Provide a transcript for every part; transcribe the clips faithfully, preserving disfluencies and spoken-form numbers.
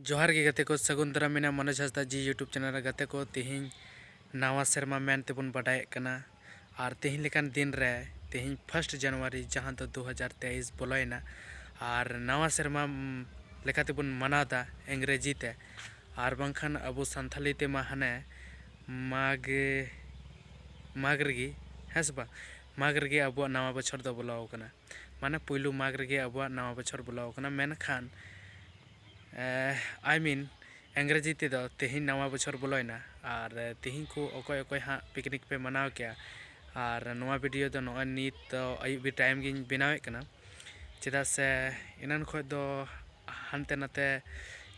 ᱡᱚᱦᱟᱨ ᱜᱮ ᱜᱟᱛᱮ ᱠᱚ, ᱥᱟᱹᱜᱩᱱ ᱫᱟᱨᱟᱢ ᱢᱮᱱᱟᱜᱼᱟ ᱢᱚᱱᱳᱡᱽ ᱦᱟᱸᱥᱫᱟ ᱡᱤ YouTube ᱪᱮᱱᱮᱞ ᱨᱮ᱾ ᱜᱟᱛᱮ ᱠᱚ, ᱛᱮᱦᱮᱧ ᱱᱟᱣᱟ ᱥᱮᱨᱢᱟ ᱢᱮᱱ ᱛᱮᱵᱚᱱ ᱵᱟᱰᱟᱭᱮᱫ ᱠᱟᱱᱟ, ᱟᱨ ᱛᱮᱦᱮᱧ ᱞᱮᱠᱟᱱ ᱫᱤᱱ ᱨᱮ, ᱛᱮᱦᱮᱧ ᱯᱷᱟᱥᱴ ᱡᱟᱱᱩᱣᱟᱨᱤ, ᱡᱟᱦᱟᱸ ᱫᱚ ᱫᱩ ᱦᱟᱡᱟᱨ ᱛᱮᱭᱤᱥ ᱵᱚᱞᱚᱭᱮᱱᱟ, ᱟᱨ ᱱᱟᱣᱟ ᱥᱮᱨᱢᱟ ᱞᱮᱠᱟᱛᱮᱵᱚᱱ ᱢᱟᱱᱟᱣᱫᱟ ᱤᱝᱨᱮᱡᱤ ᱛᱮ, ᱟᱨ ᱵᱟᱝᱠᱷᱟᱱ ᱟᱵᱚ ᱥᱟᱱᱛᱷᱟᱞᱤ ᱛᱮᱢᱟ ᱦᱟᱱᱮ ᱢᱟᱜᱽ, ᱢᱟᱜᱽ ᱨᱮᱜᱮ, ᱦᱮᱸ ᱥᱮ ᱵᱟᱝ? ᱢᱟᱜᱽ ᱨᱮᱜᱮ ᱟᱵᱚᱣᱟᱜ ᱱᱟᱣᱟ ᱵᱚᱪᱷᱚᱨ ᱫᱚ ᱵᱚᱞᱚ ᱟᱠᱟᱱᱟ, ᱢᱟᱱᱮ ᱯᱩᱭᱞᱩ ᱢᱟᱜᱽ ᱨᱮᱜᱮ ᱟᱵᱚᱣᱟᱜ ᱱᱟᱣᱟ ᱵᱚᱪᱷᱚᱨ ᱵᱚᱞᱚ ᱟᱠᱟᱱᱟ᱾ ᱢᱮᱱᱠᱷᱟᱱ I mean, ᱤᱝᱨᱮᱡᱤ ᱛᱮᱫᱚ ᱛᱮᱦᱮᱧ ᱱᱟᱣᱟ ᱵᱚᱪᱷᱚᱨ ᱵᱚᱞᱚᱭᱮᱱᱟ, ᱟᱨ ᱛᱮᱦᱮᱧ ᱠᱚ ᱚᱠᱚᱭ ᱚᱠᱚᱭ ᱦᱟᱸᱜ ᱯᱤᱠᱱᱤᱠ ᱯᱮ ᱢᱟᱱᱟᱣ ᱠᱮᱜᱼᱟ᱾ ᱟᱨ ᱱᱚᱣᱟ ᱵᱷᱤᱰᱤᱭᱳ ᱫᱚ ᱱᱚᱜᱼᱚᱭ ᱱᱤᱛ ᱫᱚ ᱟᱹᱭᱩᱵ ᱵᱮᱲ ᱴᱟᱭᱤᱢ ᱜᱤᱧ ᱵᱮᱱᱟᱣᱮᱫ ᱠᱟᱱᱟ, ᱪᱮᱫᱟᱜ ᱥᱮ ᱮᱱᱟᱱ ᱠᱷᱚᱱ ᱫᱚ ᱦᱟᱱᱛᱮ ᱱᱟᱛᱮ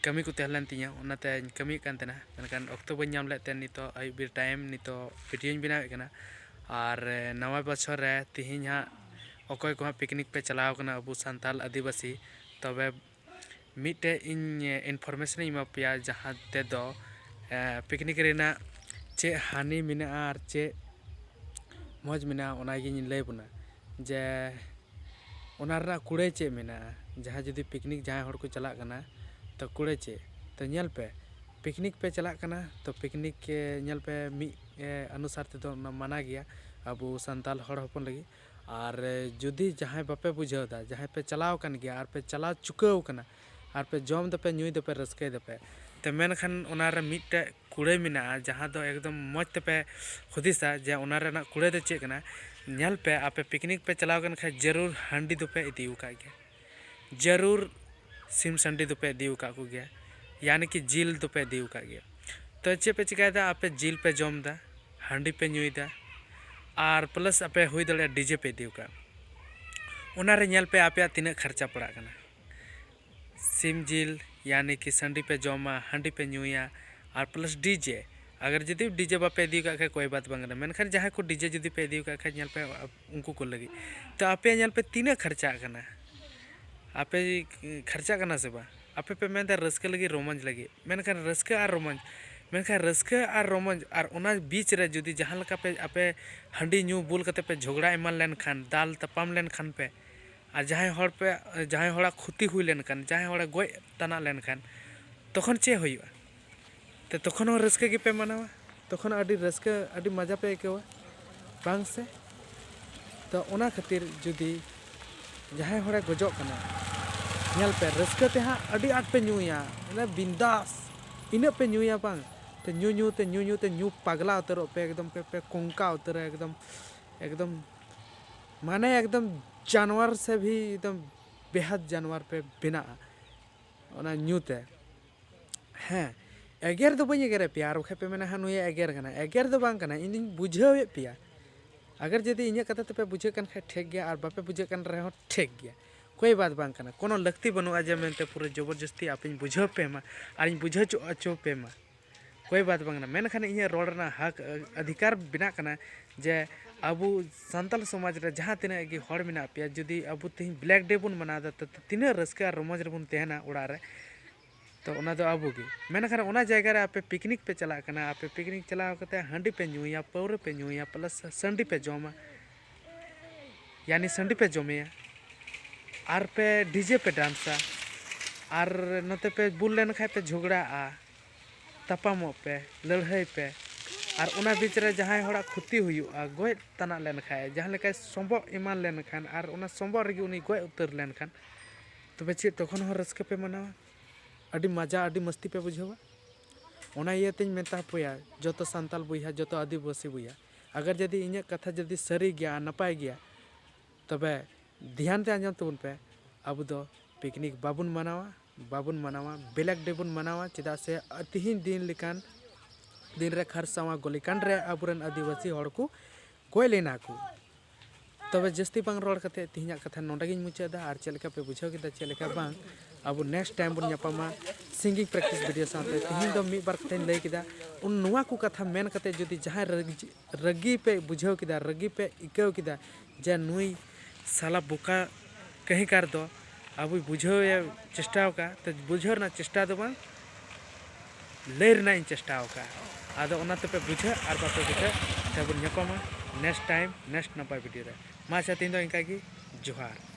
ᱠᱟᱹᱢᱤ ᱠᱚ ᱛᱟᱦᱮᱸ ᱞᱮᱱ ᱛᱤᱧᱟᱹ, ᱚᱱᱟᱛᱮᱧ ᱠᱟᱹᱢᱤᱭᱮᱫ ᱠᱟᱱ ᱛᱟᱦᱮᱱᱟ, ᱢᱮᱱᱠᱷᱟᱱ ᱚᱠᱛᱚ ᱵᱟᱹᱧ ᱧᱟᱢ ᱞᱮᱫ ᱛᱮ ᱱᱤᱛᱚᱜ ᱟᱹᱭᱩᱵ ᱵᱮᱲ ᱴᱟᱭᱤᱢ ᱱᱤᱛᱚᱜ ᱵᱷᱤᱰᱤᱭᱳᱧ ᱵᱮᱱᱟᱣᱮᱫ ᱠᱟᱱᱟ᱾ ᱟᱨ ᱱᱟᱣᱟ ᱵᱚᱪᱷᱚᱨ ᱨᱮ ᱛᱮᱦᱮᱧ ᱦᱟᱸᱜ ᱚᱠᱚᱭ ᱠᱚ ᱦᱟᱸᱜ ᱯᱤᱠᱱᱤᱠ ᱯᱮ ᱪᱟᱞᱟᱣ ᱠᱟᱱᱟ ᱟᱵᱚ ᱥᱟᱱᱛᱟᱲ ᱟᱹᱫᱤᱵᱟᱹᱥᱤ, ᱛᱚᱵᱮ ᱢᱤᱫᱴᱮᱡ ᱤᱧ information ᱤᱧ ᱮᱢᱟ ᱯᱮᱭᱟ, ᱡᱟᱦᱟᱸ ᱛᱮᱫᱚ ᱯᱤᱠᱱᱤᱠ ᱨᱮᱱᱟᱜ ᱪᱮᱫ ᱦᱟᱹᱱᱤ ᱢᱮᱱᱟᱜᱼᱟ ᱟᱨ ᱪᱮᱫ ᱢᱚᱡᱽ ᱢᱮᱱᱟᱜᱼᱟ, ᱚᱱᱟᱜᱤᱧ ᱞᱟᱹᱭ ᱵᱚᱱᱟ᱾ ᱡᱮ ᱚᱱᱟ ᱨᱮᱱᱟᱜ ᱠᱩᱲᱟᱹᱭ ᱪᱮᱫ ᱢᱮᱱᱟᱜᱼᱟ, ᱡᱟᱦᱟᱸ ᱡᱩᱫᱤ ᱯᱤᱠᱱᱤᱠ ᱡᱟᱦᱟᱸᱭ ᱦᱚᱲ ᱠᱚ ᱪᱟᱞᱟᱜ ᱠᱟᱱᱟ, ᱛᱚ ᱠᱩᱲᱟᱹᱭ ᱪᱮᱫ? ᱛᱚ ᱧᱮᱞ ᱯᱮ, ᱯᱤᱠᱱᱤᱠ ᱯᱮ ᱪᱟᱞᱟᱜ ᱠᱟᱱᱟ, ᱛᱚ ᱯᱤᱠᱱᱤᱠ, ᱮ, ᱧᱮᱞ ᱯᱮ, ᱢᱤᱫ, ᱮ, ᱚᱱᱩᱥᱟᱨ ᱛᱮᱫᱚ ᱚᱱᱟ ᱢᱟᱱᱟ ᱜᱮᱭᱟ ᱟᱵᱚ ᱥᱟᱱᱛᱟᱲ ᱦᱚᱲ ᱦᱚᱯᱚᱱ ᱞᱟᱹᱜᱤᱫ᱾ ᱟᱨ, ᱮ, ᱡᱩᱫᱤ ᱡᱟᱦᱟᱸᱭ ᱵᱟᱯᱮ ᱵᱩᱡᱷᱟᱹᱣ ᱮᱫᱟ, ᱡᱟᱦᱟᱸᱭ ᱯᱮ ᱪᱟᱞᱟᱣ ᱟᱠᱟᱱ ᱜᱮᱭᱟ ᱟᱨ ᱯᱮ ᱪᱟᱞᱟᱣ ᱪᱩᱠᱟᱹᱣ ᱟᱠᱟᱱᱟ, ᱟᱨ ᱯᱮ ᱡᱚᱢ ᱫᱟᱯᱮ, ᱧᱩᱭ ᱫᱟᱯᱮ, ᱨᱟᱹᱥᱠᱟᱹᱭ ᱫᱟᱯᱮ, ᱛᱚ ᱢᱮᱱᱠᱷᱟᱱ ᱚᱱᱟ ᱨᱮ ᱢᱤᱫᱴᱮᱡ ᱠᱩᱲᱟᱹᱭ ᱢᱮᱱᱟᱜᱼᱟ, ᱡᱟᱦᱟᱸ ᱫᱚ ᱮᱠᱫᱚᱢ ᱢᱚᱡᱽ ᱛᱮᱯᱮ ᱦᱩᱫᱤᱥᱟ ᱡᱮ ᱚᱱᱟ ᱨᱮᱱᱟᱜ ᱠᱩᱲᱟᱹᱭ ᱫᱚ ᱪᱮᱫ ᱠᱟᱱᱟ᱾ ᱧᱮᱞ ᱯᱮ, ᱟᱯᱮ ᱯᱤᱠᱱᱤᱠ ᱯᱮ ᱪᱟᱞᱟᱣ ᱟᱠᱟᱱ ᱠᱷᱟᱡ ᱡᱟᱹᱨᱩᱲ ᱦᱟᱺᱰᱤ ᱫᱚᱯᱮ ᱤᱫᱤ ᱟᱠᱟᱫ ᱜᱮᱭᱟ, ᱡᱟᱹᱨᱩᱲ ᱥᱤᱢ ᱥᱟᱺᱰᱤ ᱫᱚᱯᱮ ᱤᱫᱤ ᱟᱠᱟᱫ ᱠᱚᱜᱮᱭᱟ, ᱭᱟᱱᱤ ᱠᱤ ᱡᱤᱞ ᱫᱚᱯᱮ ᱤᱫᱤ ᱟᱠᱟᱫ ᱜᱮᱭᱟ᱾ ᱛᱚ ᱪᱮᱫ ᱯᱮ ᱪᱤᱠᱟᱹᱭᱮᱫᱟ? ᱟᱯᱮ ᱡᱤᱞ ᱯᱮ ᱡᱚᱢ ᱮᱫᱟ, ᱦᱟᱺᱰᱤ ᱯᱮ ᱧᱩᱭᱮᱫᱟ, ᱟᱨ plus ᱟᱯᱮ ᱦᱩᱭ ᱫᱟᱲᱮᱭᱟᱜᱼᱟ DJ ᱯᱮ ᱤᱫᱤ ᱟᱠᱟᱫ᱾ ᱚᱱᱟᱨᱮ ᱧᱮᱞ ᱯᱮ ᱟᱯᱮᱭᱟᱜ ᱛᱤᱱᱟᱹᱜ ᱠᱷᱚᱨᱪᱟ ᱯᱟᱲᱟᱜ ᱠᱟᱱᱟ᱾ ᱥᱤᱢ ᱡᱤᱞ ᱭᱟᱱᱤ ᱠᱤ ᱥᱟᱺᱰᱤ ᱯᱮ ᱡᱚᱢᱟ, ᱦᱟᱺᱰᱤ ᱯᱮ ᱧᱩᱭᱟ, ᱟᱨ plus DJ᱾ ᱟᱜᱟᱨ ᱡᱩᱫᱤ DJ ᱵᱟᱯᱮ ᱤᱫᱤ ᱟᱠᱟᱫ ᱠᱷᱟᱡ ᱠᱳᱭ ᱵᱟᱛ ᱵᱟᱝ ᱠᱟᱱᱟ, ᱢᱮᱱᱠᱷᱟᱱ ᱡᱟᱦᱟᱸᱭ ᱠᱚ DJ ᱡᱩᱫᱤ ᱯᱮ ᱤᱫᱤ ᱟᱠᱟᱫ ᱠᱷᱟᱡ, ᱧᱮᱞ ᱯᱮ ᱩᱱᱠᱩ ᱠᱚ ᱞᱟᱹᱜᱤᱫ᱾ ᱛᱚ ᱟᱯᱮ ᱧᱮᱞ ᱯᱮ ᱛᱤᱱᱟᱹᱜ ᱠᱷᱚᱨᱪᱟᱜ ᱠᱟᱱᱟ, ᱟᱯᱮ ᱠᱷᱚᱨᱪᱟᱜ ᱠᱟᱱᱟ ᱥᱮ ᱵᱟᱝ? ᱟᱯᱮ ᱯᱮ ᱢᱮᱱᱫᱟ ᱨᱟᱹᱥᱠᱟᱹ ᱞᱟᱹᱜᱤᱫ, ᱨᱚᱢᱚᱡᱽ ᱞᱟᱹᱜᱤᱫ, ᱢᱮᱱᱠᱷᱟᱱ ᱨᱟᱹᱥᱠᱟᱹ ᱟᱨ ᱨᱚᱢᱚᱡᱽ, ᱢᱮᱱᱠᱷᱟᱱ ᱨᱟᱹᱥᱠᱟᱹ ᱟᱨ ᱨᱚᱢᱚᱡᱽ ᱟᱨ ᱚᱱᱟ ᱵᱤᱪ ᱨᱮ ᱡᱩᱫᱤ ᱡᱟᱦᱟᱸ ᱞᱮᱠᱟ ᱯᱮ ᱟᱯᱮ ᱦᱟᱺᱰᱤ ᱧᱩ ᱵᱩᱞ ᱠᱟᱛᱮ ᱯᱮ ᱡᱷᱚᱜᱽᱲᱟ ᱮᱢᱟᱱ ᱞᱮᱱᱠᱷᱟᱱ, ᱫᱟᱞ ᱛᱟᱯᱟᱢ ᱞᱮᱱᱠᱷᱟᱱ ᱯᱮ, ᱟᱨ ᱡᱟᱦᱟᱸᱭ ᱦᱚᱲ ᱯᱮ, ᱡᱟᱦᱟᱸᱭ ᱦᱚᱲᱟᱜ ᱠᱷᱚᱛᱤ ᱦᱩᱭ ᱞᱮᱱᱠᱷᱟᱱ, ᱡᱟᱦᱟᱸᱭ ᱦᱚᱲᱮ ᱜᱚᱡ ᱛᱟᱱᱟᱜ ᱞᱮᱱᱠᱷᱟᱱ, ᱛᱚᱠᱷᱚᱱ ᱪᱮᱫ ᱦᱩᱭᱩᱜᱼᱟ? ᱛᱚ ᱛᱚᱠᱷᱚᱱ ᱦᱚᱸ ᱨᱟᱹᱥᱠᱟᱹ ᱜᱮᱯᱮ ᱢᱟᱱᱟᱣᱟ, ᱛᱚᱠᱷᱚᱱ ᱟᱹᱰᱤ ᱨᱟᱹᱥᱠᱟᱹ, ᱟᱹᱰᱤ ᱢᱟᱡᱟ ᱯᱮ ᱟᱹᱭᱠᱟᱹᱣᱟ, ᱵᱟᱝ ᱥᱮ? ᱛᱚ ᱚᱱᱟ ᱠᱷᱟᱹᱛᱤᱨ ᱡᱩᱫᱤ ᱡᱟᱦᱟᱸᱭ ᱦᱚᱲᱮ ᱜᱚᱡᱚᱜ ᱠᱟᱱᱟ, ᱧᱮᱞ ᱯᱮ, ᱨᱟᱹᱥᱠᱟᱹ ᱛᱮ ᱦᱟᱸᱜ ᱟᱹᱰᱤ ᱟᱸᱴ ᱯᱮ ᱧᱩᱭᱟ, ᱢᱟᱱᱮ ᱵᱤᱱᱫᱟᱥ ᱤᱱᱟᱹᱜ ᱯᱮ ᱧᱩᱭᱟ ᱵᱟᱝ, ᱛᱚ ᱧᱩ ᱧᱩ ᱛᱮ, ᱧᱩ ᱧᱩ ᱛᱮ ᱧᱩ ᱯᱟᱜᱽᱞᱟ ᱩᱛᱟᱹᱨᱚᱜ ᱯᱮ, ᱮᱠᱫᱚᱢ ᱯᱮ, ᱯᱮ ᱠᱚᱝᱠᱟ ᱩᱛᱟᱹᱨᱟ, ᱮᱠᱫᱚᱢ, ᱮᱠᱫᱚᱢ, ᱢᱟᱱᱮ ᱮᱠᱫᱚᱢ ᱡᱟᱱᱣᱟᱨ ᱥᱮ ᱵᱷᱤ ᱮᱠᱫᱚᱢ ᱵᱮᱦᱟᱫ ᱡᱟᱱᱣᱟᱨ ᱯᱮ ᱵᱮᱱᱟᱜᱼᱟ ᱚᱱᱟ ᱧᱩ ᱛᱮ᱾ ᱦᱮᱸ, ᱮᱜᱮᱨ ᱫᱚ ᱵᱟᱹᱧ ᱮᱜᱮᱨᱮᱫ ᱯᱮᱭᱟ, ᱟᱨ ᱵᱟᱠᱷᱟᱡ ᱯᱮ ᱢᱮᱱᱟ, "ᱦᱮᱸ, ᱱᱩᱭᱮ ᱮᱜᱮᱨ ᱠᱟᱱᱟ᱾" ᱮᱜᱮᱨ ᱫᱚ ᱵᱟᱝ ᱠᱟᱱᱟ, ᱤᱧ ᱫᱩᱧ ᱵᱩᱡᱷᱟᱹᱣᱮᱫ ᱯᱮᱭᱟ᱾ ᱟᱜᱟᱨ ᱡᱩᱫᱤ ᱤᱧᱟᱹᱜ ᱠᱟᱛᱷᱟ ᱛᱮᱯᱮ ᱵᱩᱡᱷᱟᱹᱜ ᱠᱟᱱ ᱠᱷᱟᱡ ᱴᱷᱤᱠ ᱜᱮᱭᱟ, ᱟᱨ ᱵᱟᱯᱮ ᱵᱩᱡᱷᱟᱹᱜ ᱠᱟᱱ ᱨᱮᱦᱚᱸ ᱴᱷᱤᱠ ᱜᱮᱭᱟ, ᱠᱳᱭ ᱵᱟᱛ ᱵᱟᱝ ᱠᱟᱱᱟ᱾ ᱠᱳᱱᱳ ᱞᱟᱹᱠᱛᱤ ᱵᱟᱹᱱᱩᱜᱼᱟ ᱡᱮ ᱢᱮᱱᱛᱮ ᱯᱩᱨᱟᱹ ᱡᱚᱵᱚᱨᱡᱚᱥᱛᱤ ᱟᱯᱮᱧ ᱵᱩᱡᱷᱟᱹᱣ ᱯᱮ ᱢᱟ ᱟᱨᱤᱧ ᱵᱩᱡᱷᱟᱹᱣ ᱦᱚᱪᱚ, ᱦᱚᱪᱚ ᱯᱮ ᱢᱟ, ᱠᱳᱭ ᱵᱟᱛ ᱵᱟᱝ ᱠᱟᱱᱟ᱾ ᱢᱮᱱᱠᱷᱟᱱ ᱤᱧᱟᱹᱜ ᱨᱚᱲ ᱨᱮᱱᱟᱜ ᱦᱟᱠ, ᱟ, ᱚᱫᱷᱤᱠᱟᱨ ᱵᱮᱱᱟᱜ ᱠᱟᱱᱟ ᱡᱮ ᱟᱵᱚ ᱥᱟᱱᱛᱟᱲ ᱥᱚᱢᱟᱡᱽ ᱨᱮ ᱡᱟᱦᱟᱸ ᱛᱤᱱᱟᱹᱜ ᱜᱮ ᱦᱚᱲ ᱢᱮᱱᱟᱜ ᱯᱮᱭᱟ, ᱡᱩᱫᱤ ᱟᱵᱚ ᱛᱮᱦᱮᱧ ᱵᱞᱮᱠ ᱰᱮ ᱵᱚᱱ ᱢᱟᱱᱟᱣ ᱮᱫᱟ, ᱛᱚ ᱛᱤᱱᱟᱹᱜ ᱨᱟᱹᱥᱠᱟᱹ ᱟᱨ ᱨᱚᱢᱚᱡᱽ ᱨᱮᱵᱚᱱ ᱛᱟᱦᱮᱱᱟ ᱚᱲᱟᱜ ᱨᱮ, ᱛᱚ ᱚᱱᱟ ᱫᱚ ᱟᱵᱚ ᱜᱮ᱾ ᱢᱮᱱᱠᱷᱟᱱ ᱚᱱᱟ ᱡᱟᱭᱜᱟ ᱨᱮ ᱟᱯᱮ ᱯᱤᱠᱱᱤᱠ ᱯᱮ ᱪᱟᱞᱟᱜ ᱠᱟᱱᱟ, ᱟᱯᱮ ᱯᱤᱠᱱᱤᱠ ᱪᱟᱞᱟᱣ ᱠᱟᱛᱮ ᱦᱟᱺᱰᱤ ᱯᱮ ᱧᱩᱭᱟ, ᱯᱟᱹᱣᱨᱟᱹ ᱯᱮ ᱧᱩᱭᱟ, ᱯᱞᱟᱥ ᱥᱟᱺᱰᱤ ᱯᱮ ᱡᱚᱢᱟ, ᱭᱟᱱᱤ ᱥᱟᱺᱰᱤ ᱯᱮ ᱡᱚᱢᱮᱭᱟ, ᱟᱨ ᱯᱮ ᱰᱤᱡᱮ ᱯᱮ ᱰᱟᱱᱥᱟ, ᱟᱨ ᱱᱚᱛᱮ ᱯᱮ ᱵᱩᱞ ᱞᱮᱱ ᱠᱷᱟᱡ ᱯᱮ ᱡᱷᱚᱜᱽᱲᱟᱜᱼᱟ, ᱛᱟᱯᱟᱢᱚᱜ ᱯᱮ, ᱞᱟᱹᱲᱦᱟᱹᱭ ᱯᱮ, ᱟᱨ ᱚᱱᱟ ᱵᱤᱪ ᱨᱮ ᱡᱟᱦᱟᱸᱭ ᱦᱚᱲᱟᱜ ᱠᱷᱚᱛᱤ ᱦᱩᱭᱩᱜᱼᱟ, ᱜᱚᱡ ᱛᱟᱱᱟᱜ ᱞᱮᱱᱠᱷᱟᱡ, ᱡᱟᱦᱟᱸ ᱞᱮᱠᱟᱭ ᱥᱚᱢᱵᱚᱜ ᱮᱢᱟᱱ ᱞᱮᱱᱠᱷᱟᱱ, ᱟᱨ ᱚᱱᱟ ᱥᱚᱢᱵᱚᱜ ᱨᱮᱜᱮ ᱩᱱᱤ ᱜᱚᱡ ᱩᱛᱟᱹᱨ ᱞᱮᱱᱠᱷᱟᱱ, ᱛᱚᱵᱮ ᱪᱮᱫ ᱛᱚᱠᱷᱚᱱ ᱦᱚᱸ ᱨᱟᱹᱥᱠᱟᱹ ᱯᱮ ᱢᱟᱱᱟᱣᱟ? ᱟᱹᱰᱤ ᱢᱟᱡᱟ, ᱟᱹᱰᱤ ᱢᱟᱹᱥᱛᱤ ᱯᱮ ᱵᱩᱡᱷᱟᱹᱣᱟ᱾ ᱚᱱᱟ ᱤᱭᱟᱹᱛᱮᱧ ᱢᱮᱛᱟ ᱯᱮᱭᱟ, ᱡᱚᱛᱚ ᱥᱟᱱᱛᱟᱞ ᱵᱚᱭᱦᱟ, ᱡᱚᱛᱚ ᱟᱹᱫᱤᱵᱟᱹᱥᱤ ᱵᱚᱭᱦᱟ, ᱟᱜᱟᱨ ᱡᱩᱫᱤ ᱤᱧᱟᱹᱜ ᱠᱟᱛᱷᱟ ᱡᱩᱫᱤ ᱥᱟᱹᱨᱤ ᱜᱮᱭᱟ ᱟᱨ ᱱᱟᱯᱟᱭ ᱜᱮᱭᱟ, ᱛᱚᱵᱮ ᱫᱷᱮᱭᱟᱱ ᱛᱮ ᱟᱸᱡᱚᱢ ᱛᱟᱵᱚᱱ ᱯᱮ, ᱟᱵᱚ ᱫᱚ ᱯᱤᱠᱱᱤᱠ ᱵᱟᱵᱚᱱ ᱢᱟᱱᱟᱣᱟ, ᱵᱟᱵᱚᱱ ᱢᱟᱱᱟᱣᱟ, ᱵᱞᱮᱠ ᱰᱮ ᱵᱚᱱ ᱢᱟᱱᱟᱣᱟ᱾ ᱪᱮᱫᱟᱜ ᱥᱮ ᱛᱤᱦᱤᱧ ᱫᱤᱱ ᱞᱮᱠᱟᱱ ᱫᱤᱱ ᱨᱮ ᱠᱷᱟᱨᱥᱟᱣᱟ ᱜᱚᱞᱤᱠᱟᱱᱰ ᱨᱮ ᱟᱵᱚᱨᱮᱱ ᱟᱹᱫᱤᱵᱟᱹᱥᱤ ᱦᱚᱲ ᱠᱚ ᱜᱚᱡ ᱞᱮᱱᱟ ᱠᱚ᱾ ᱛᱚᱵᱮ ᱡᱟᱹᱥᱛᱤ ᱵᱟᱝ ᱨᱚᱲ ᱠᱟᱛᱮ ᱛᱤᱦᱤᱧᱟᱜ ᱠᱟᱛᱷᱟ ᱱᱚᱰᱮ ᱜᱤᱧ ᱢᱩᱪᱟᱹᱫ ᱮᱫᱟ᱾ ᱟᱨ ᱪᱮᱫ ᱞᱮᱠᱟ ᱯᱮ ᱵᱩᱡᱷᱟᱹᱣ ᱠᱮᱫᱟ, ᱪᱮᱫ ᱞᱮᱠᱟ ᱵᱟᱝ, ᱟᱵᱚ ᱱᱮᱠᱥᱴ ᱴᱟᱭᱤᱢ ᱵᱚᱱ ᱧᱟᱯᱟᱢᱟ᱾ ᱥᱤᱝᱜᱤᱝ ᱯᱨᱮᱠᱴᱤᱥ ᱵᱷᱤᱰᱤᱭᱳ ᱥᱟᱶᱛᱮ ᱛᱤᱦᱤᱧ ᱫᱚ ᱢᱤᱫ ᱵᱟᱨ ᱠᱟᱛᱷᱟᱧ ᱞᱟᱹᱭ ᱠᱮᱫᱟ᱾ ᱩᱱ ᱱᱚᱣᱟ ᱠᱚ ᱠᱟᱛᱷᱟ ᱢᱮᱱ ᱠᱟᱛᱮ ᱡᱩᱫᱤ ᱡᱟᱦᱟᱸᱭ ᱨᱟᱹᱜᱤ, ᱨᱟᱹᱜᱤ ᱯᱮ ᱵᱩᱡᱷᱟᱹᱣ ᱠᱮᱫᱟ, ᱨᱟᱹᱜᱤ ᱯᱮ ᱟᱹᱭᱠᱟᱹᱣ ᱠᱮᱫᱟ ᱡᱮ ᱱᱩᱭ ᱥᱟᱞᱟ ᱵᱚᱠᱟ ᱠᱟᱹᱦᱤᱠᱟᱨ ᱫᱚ ᱟᱵᱚᱭ ᱵᱩᱡᱷᱟᱹᱣ ᱮ ᱪᱮᱥᱴᱟ ᱟᱠᱟᱫ, ᱛᱚ ᱵᱩᱡᱷᱟᱹᱣ ᱨᱮᱱᱟᱜ ᱪᱮᱥᱴᱟ ᱫᱚ ᱵᱟᱝ, ᱞᱟᱹᱭ ᱨᱮᱱᱟᱜ ᱤᱧ ᱪᱮᱥᱴᱟ ᱟᱠᱟᱫ᱾ ᱟᱫᱚ ᱚᱱᱟ ᱛᱮᱯᱮ ᱵᱩᱡᱷᱟᱹᱣ ᱟᱨ ᱵᱟᱯᱮ ᱵᱩᱡᱷᱟᱹᱣ, ᱛᱮᱵᱚᱱ ᱧᱟᱯᱟᱢᱟ ᱱᱮᱠᱥᱴ ᱴᱟᱭᱤᱢ, ᱱᱮᱠᱥᱴ ᱱᱟᱯᱟᱭ ᱵᱷᱤᱰᱤᱭᱳ ᱨᱮ᱾ ᱢᱟ ᱟᱪᱪᱷᱟ, ᱛᱮᱦᱮᱧ ᱫᱚ ᱤᱱᱠᱟ ᱜᱮ᱾ ᱡᱚᱦᱟᱨ᱾